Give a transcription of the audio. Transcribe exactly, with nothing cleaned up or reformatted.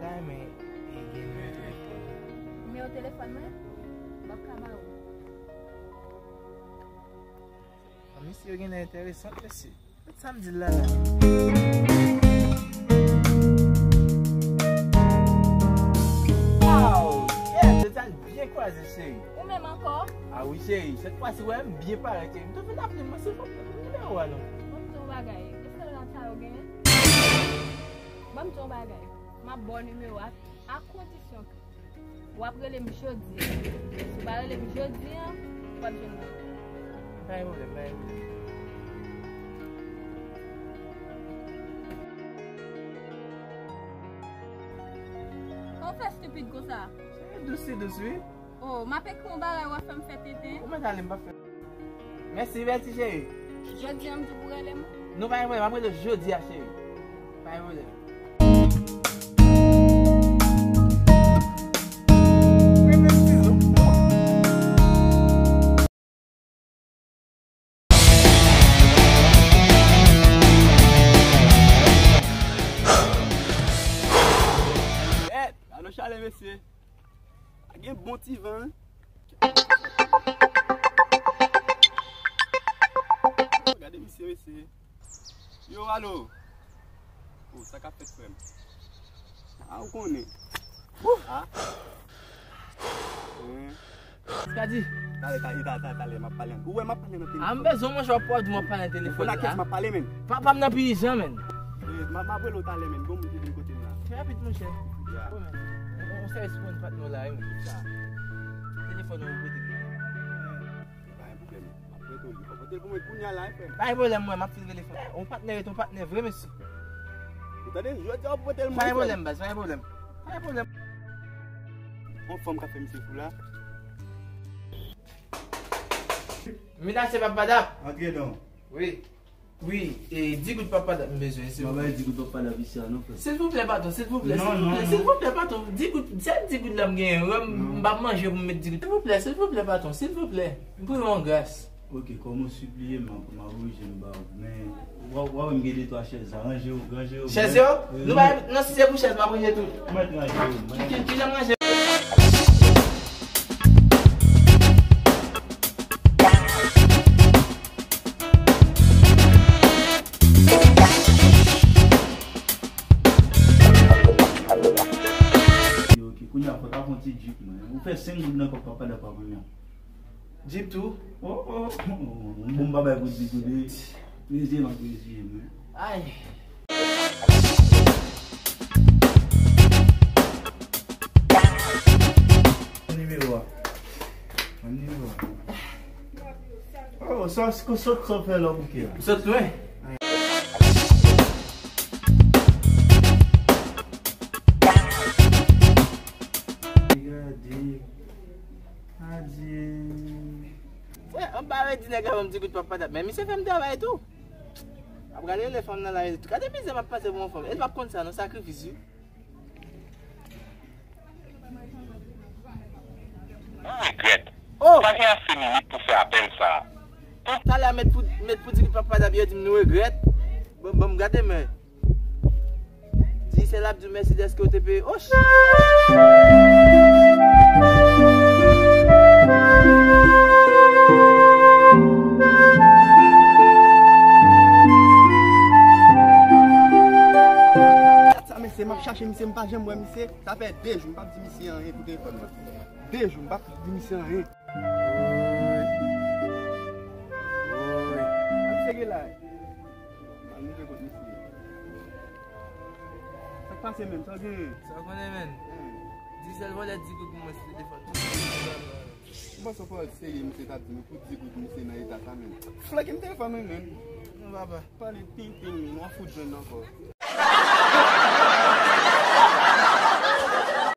Sa men, e gen nimewo telefòn. Nimewo telefòn mwen? M p ap ka ba ou. A, mesye yo genlè enteresan, mesye. Sa m di l la la. Wow! Yeah, se sa l byen kwaze, cheri. Ou menm ankò? A wi, cheri. Sèt fwa si, wè, m byen parèt, cheri. M tou vin aple mwen, silvouplè. Nimewo a non. Ban m di w yon bagay. Èske l la sa yo genyen? Ban m di w yon bagay. M ap ba w nimewo a, a kondisyon ke w ap rele m jodi a. Si w pa rele m jodi a, w p ap jwenn mwen. Pa gen pwoblèm, pa gen pwoblèm. Kòman w fè estipid konsa? Se dous, se dous, wi. Oh, m ap ekri yon bagay, w ap fè m fè tenten. Ou mèt ale, m p ap fè. Mèsi, mèsi, cheri. Jodi a m di w pou rele m? Non, pa gen pwoblèm, m ap rele w jodi a, cheri. Pa gen pwoblèm. Gade yon chalè, mesye. Gen bon ti van, wi. Gade misye, mesye. Yo, alo. Oh, sa k ap fèt, frè m? A, ou konnen. Ah. Kadi. Talè, talè, talè, talè, m ap pale. Ou wè m ap pale nan telefòn. A, m bezwen, monchè, w ap di m w ap pale nan telefòn la. Ou konn ak kiyès m ap pale, menn? Papa m nan Pirijan, menn. Eh, m ap, m ap rele w talè, menn. Gon moun ki vin kote m la. Trè rapid, monchè. Ya. Bon, menn. On, on sèvis pou nou patnè w la, wi, monchè. Telefòn ou prete m. Pa gen pwoblèm. M ap prete w li. Fò pote l pou mwen kounye a la, wi, frè m. Pa gen pwoblèm, mwen, m ap file telefòn. On patnè rete on patnè vre, mesye. Ou tande? Jodi a w pote l mwen, frè m. Pa gen pwoblèm, baz, pa gen pwoblèm. Pa gen pwoblèm. On fanm k ap fè misye fou la. Mina se papa dap. Antre non. Wi. Wi, e, di goud papa dap m bezwen, silvouplè. M pa bay di goud papa dap isi a non, frè. Silvouplè, patwon, silvouplè, silvouplè, silvouplè, patwon. Di goud, sèl di goud la m genyen. Wè, m, m p ap manje pou m met di goud. Silvouplè, silvouplè, patwon, silvouplè. M priye w an gras. Ok, kòm ou sipliye, m ap, m ap oblije m ba ou. Men, w a, w a wè m gen de twa chèz la. Ranje yo, ranje yo byen. Chèz yo? Nou pa, non, si se pou chèz, m ap ranje tout. Mwen ranje yo, mwen. Ki, ki, ki jan m ranje? Ok, kounye a fò ta fè yon ti djip, mwen. Ou fè senk goud nan kòb papa dap la kounye a. Djip tou? Oh, oh, oh, oh. Bon, m pa bay pou di goud, wi. Reziye m ap reziye m, wi. Ay. Nimewo a. Nimewo a. Oh, sa, sa, sa, sa w fè la bouke a? Sot lwen. Gade. Adye. Frè, anba redi nèg la ban m di goud papa dap. Men misye fè m travay tou. Ap gade lè fanm nan la, gade mizè m ap pase pou yon fanm. E l p ap konn sa non, sakrifis wi. Nou regrèt. Oh! Pa gen ase minit pou fè apèl sa a. Talè a met pou, met pou di goud papa dap, yo di m nou regrèt. Bon, bon, m gade men. Di se l ap di w mèsi dèske w te peye. Oh, shit! Sa, mesye, m ap chache misye, m pa janm wè misye. Sa fè de jou, m p ap di misye anyen pou telefòn nan. De jou, m p ap di misye anyen. Woy. Woy. Sa misye gen la? Al rive kot misye. Sa k pase menm? Sa w genyen? Sa w konnen menm? Hmm. Di sèl vòlè di goud pou mwen sou telefòn. Ou panse w pral serye, misye t ap di nou pou di goud misye nan eta sa menm. Flèk m telefòn mwen menm. Non, papa. Pale tintin, nou ap fout jwenn ankò.